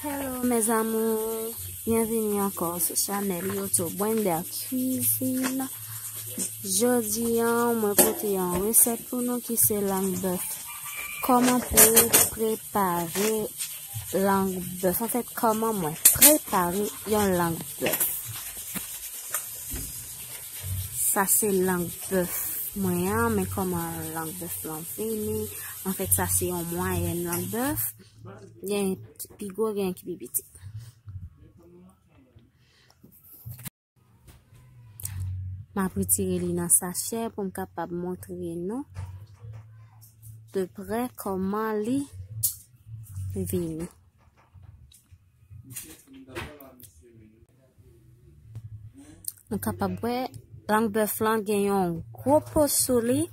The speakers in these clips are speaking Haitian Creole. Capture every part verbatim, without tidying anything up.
Hello mes amours, byenvini ankò sou chanèl YouTube Wender Cuisine. Jodi a, mwen pote yon resèt pou nou ki se lang bèf. Kòman pou w prepare lang bèf? Anfèt, kòman mwen prepare yon lang bèf? Sa se lang bèf mwen an, men kòman lang bèf lan vini? Anfèt, sa se yon mwayèn lang bèf. Gen ki pi gwo, gen ki pi piti. M ap retire li nan sachè pou m kapab montre nou de prè kòman li vini. Nou kapab wè lang bèf lan gen yon gwo po sou li.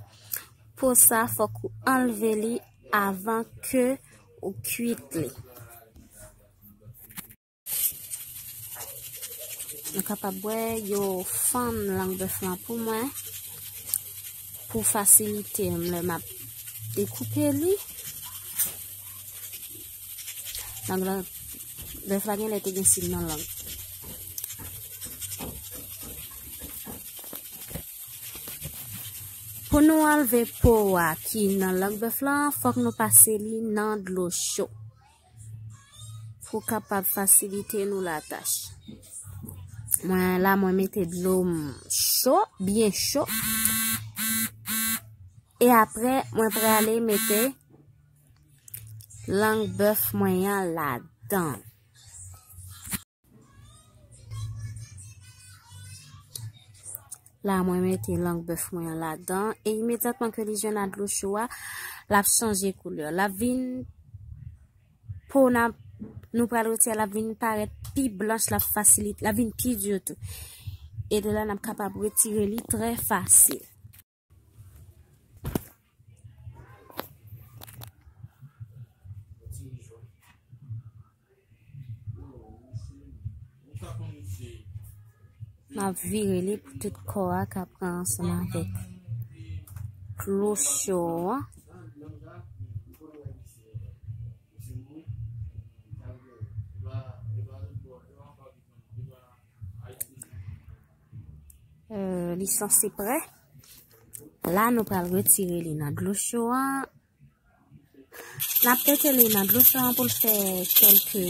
Po sa, fòk ou anlve li avan ke ou kuit li. Nou kapab wè yo fann lang bèf lan pou mwen, pou fasilite m lè m ap dekoupe li. Lang lan, bèf la genlè te gen sid nan lang. Pou nou anlve po a ki nan lang bèf lan, fòk nou pase li nan dlo cho. Pou kapab fasilite nou latach. Mwen la, mwen mete dlo m cho, byen cho. E apre, mwen prale mete lang bèf mwen an ladan. La, mwen mete lang bèf mwen an ladan. E imedyatman ke li jwenn a dlo cho a, l ap chanje koulè. L ap vin, po n ap, nou pral retire, l ap vin parèt pi blanch, l ap fasilit, l ap vin pi di tou. E de la, n ap kapab retire li trè fasil. M ap vire li pou tout kò a ka pran ansanm avèk dlo cho an. Euh, li sanse prè. La, nou pral retire li nan dlo cho an. N ap mete li nan dlo cho an pou l fè kèlke,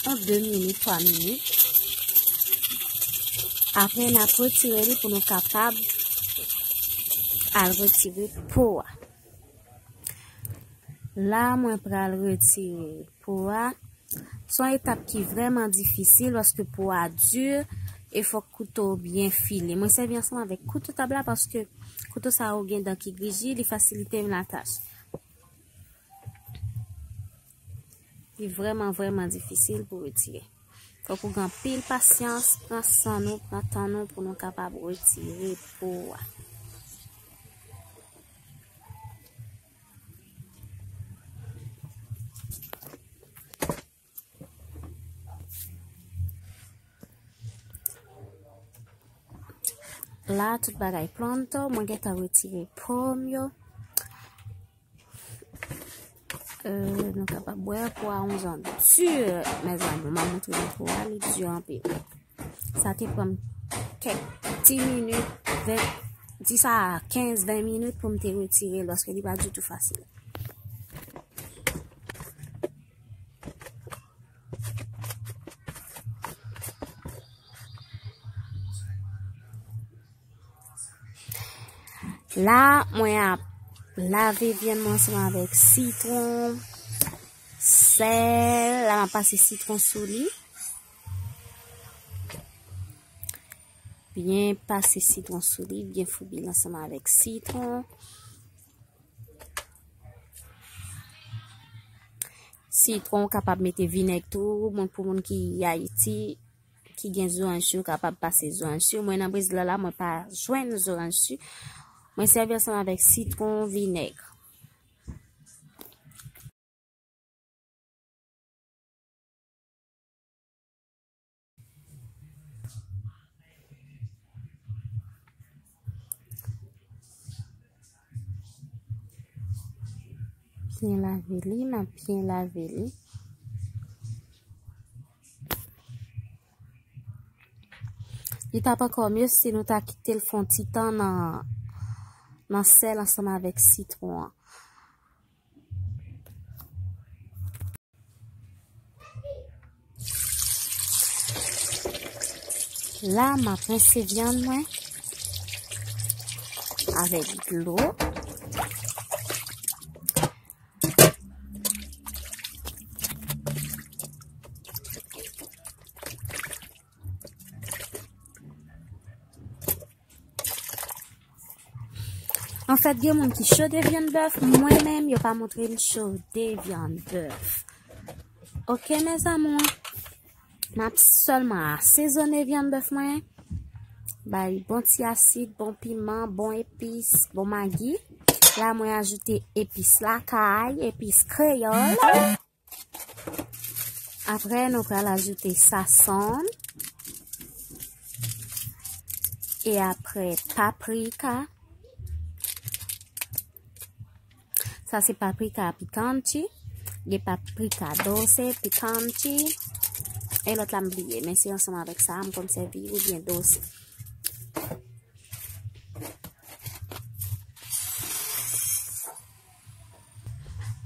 yon de minit, twa minit. Apre, n ap retire li pou nou kapab al retire po a. La, mwen pral retire po a. Se yon etap ki vrèman difisil paske po a di e fòk kouto w byen file. Mwen sèvi ansanm avèk kouto tab la paske kouto sa yo gen dan ki griji, li fasilite m latach. Li vrèman, vrèman difisil pou retire. Fòk ou gen anpil pasyans, pran san nou, pran tan nou pou nou kapab retire po a. La, tout bagay pronto, mwen gentan retire po m yo. Euh, nou kapab wè po a yon jan di, mes amours. M ap montre nou po a, li di anpil. Sa te pran m kèk ti minit, ven, dis a kenz, ven minit pou m te retire l, paske li pa ditou fasil. La, mwen ap lave vyann mwen ansanm avèk sitwon, sèl. La, m ap pase sitwon sou li. Byen pase sitwon sou li, byen foubi l ansanm avèk sitwon. Sitwon, ou kapab mete vinèg tou. Moun, pou moun ki Ayiti, ki gen zoranj si, ou kapab pase zoranj si. Mwen nan Brezil la, la, mwen pa jwenn zoranj si. Mwen sèvi ansanm avèk sitwon, vinèg. Byen lave li, n ap byen lave li. Li t ap ankò mye si nou ta kite l fè yon ti tan nan, nan sèl ansanm avèk sitwon an. La, m ap rense vyann mwen avèk dlo. Anfèt, gen moun ki chode vyann bèf, mwen menm, yo pa montre m chode vyann bèf. Oke, mes amours, m ap sèlman asezone vyann bèf mwen. Bay bon ti asid, bon piman, bon epis, bon magi. La, mwen ajoute epis lakay, epis kreyòl. Apre, nou pral ajoute sazon. E apre, paprika. Sa se paprika picante. Gen paprika doce, picante. E lòt la m bliye, men se ansanm avèk sa a m konn sèvi oubyen doce.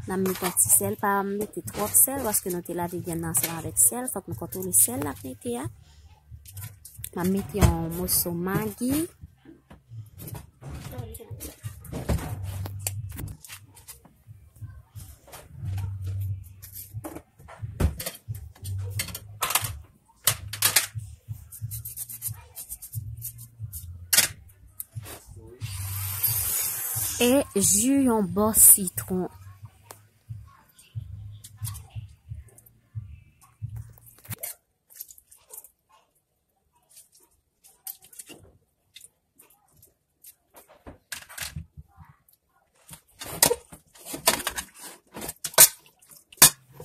N ap mete yon ti sèl, pa mete twòp sèl, paske nou te lave vyann nan ansanm avèk sèl, fòk nou kontwole sèl n ap mete a. M ap mete yon moso magi. E ji yon bò sitwon.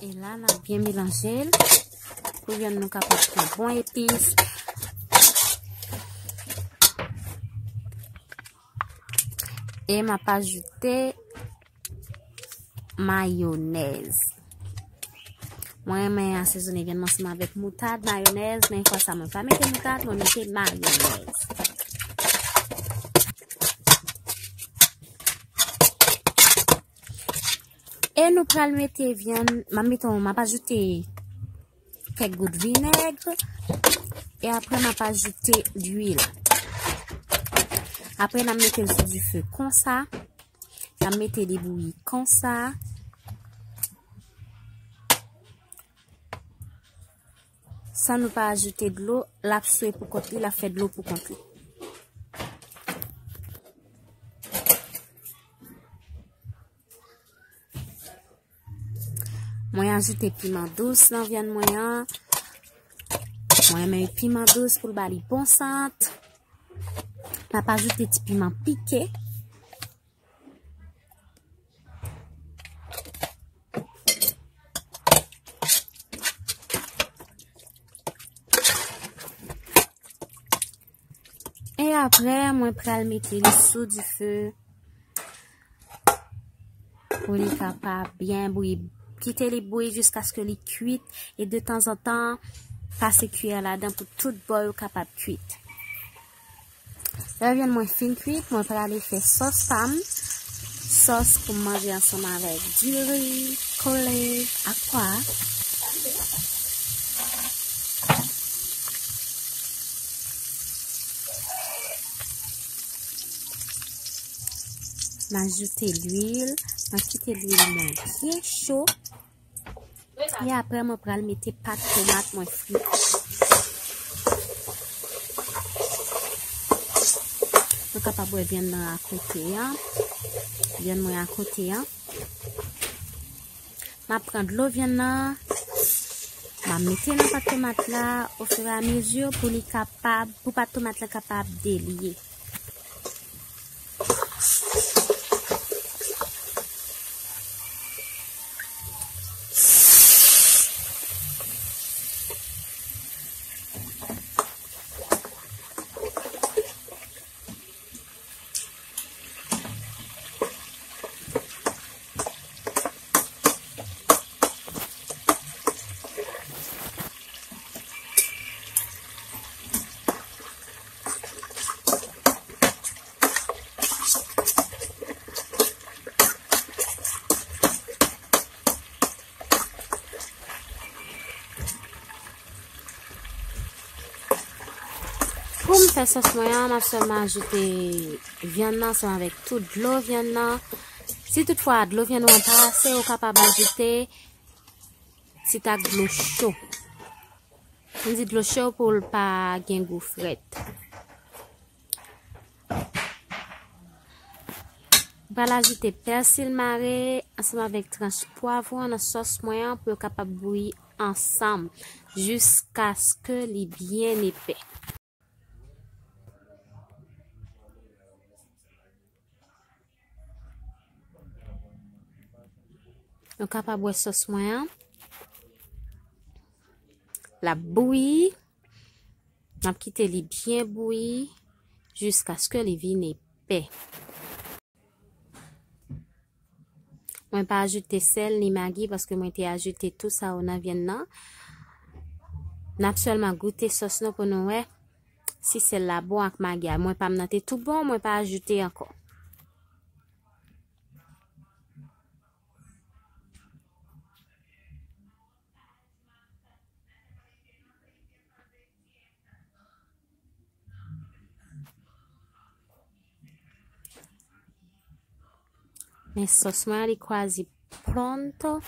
E la, n ap byen melanje l pou vyann nou kapab pran bon epis. E m ap ajoute mayonèz. Mwen renmen asezone vyann mwen ansanm avèk moutad, mayonèz, men fwa sa mwen pa mete moutad, mwen mete mayonèz. E nou pral mete vyann, m ap mete, m ap ajoute kèk gout vinèg. E apre, m ap ajoute lwil. Apre, n ap mete l sou dife konsa. N ap mete li bouyi konsa. San nou pa ajoute dlo, l ap swe pou kont li, l ap fè dlo pou kont li. Mwen ajoute piman dous nan vyann mwen an. Mwen renmen piman dous pou l ba li bon sant. M ap ajoute ti piman pike. E apre, mwen pral mete li sou dife pou li kapab byen bouyi. Kite li bouyi jiskaske li kwit e detanzantan pase kiyè ladan pou tout bò yo kapab kwit. Lè vyann mwen fin kwit, mwen prale fè sòs pa m. Sòs pou m manje ansanm avèk diri, kole, ak pwa. M ajoute lwil, m kite lwil mwen byen cho. E apre, mwen pral mete pat tomat mwen fri. Nou kapab wè vyann nan akote an. Vyann mwen akote an. M ap pran dlo vyann nan. M ap mete nan pat tomat la ofiramezu pou li kapab, pou pat tomat la kapab delye. Pou m fè sòs mwen an, m ap sèlman ajoute vyann nan ansanm avèk tout dlo vyann nan. Si toutfwa dlo vyann ou an pa ase, ou kapab ajoute ti tak dlo cho. M di dlo cho pou l pa gen gou frèt. M pral ajoute pèsil mare ansanm avèk tranch pwavwon nan sòs mwen an pou yo kapab bouyi ansanm jiskaske li byen epè. Nou kapab wè sòs mwen an. L ap bouyi. N ap kite li byen bouyi jiskaske li vin epè. Mwen pa ajoute sèl ni magi paske mwen te ajoute tou sa yo nan vyann nan. N ap sèlman goute sòs nou pou nou wè si sèl la bon ak magi a. Mwen pa m nan te tou bon, mwen pa ajoute ankò. Men sòs mwen an, li kwazi pronto.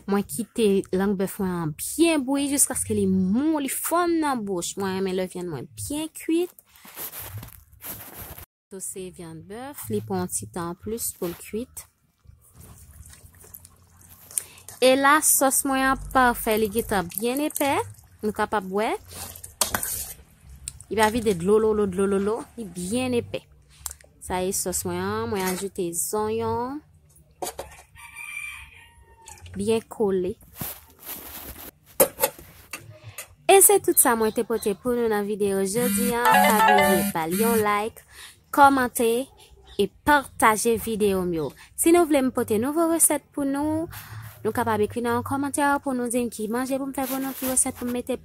Mwen kite lang bèf mwen an byen bouyi jiskaske li mou, li fonn nan bouch. Mwen renmen lè vyann mwen byen kwit. Tou se vyann bèf, li pran yon ti tan anplis pou l kwit. E la, sòs mwen an pafè, li gentan byen epè. Nou kapab wè. Li pa vide dlololo, dlololo. Li byen epè. Sa e sòs mwen an. Mwen ajoute zonyon. Byen kole. E se tout sa mwen te pote pou nou nan videyo jodi a. Pa bliye ba l yon like, kòmante e pataje videyo m yo. Si nou vle m pote nouvo resèt pou nou, nou kapab ekri nan yon kòmantè pou nou di m ki manje pou m fè pou nou, ki resèt pou m mete,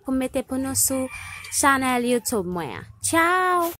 pou m mete pou nou sou chanèl YouTube mwen an. Tchao!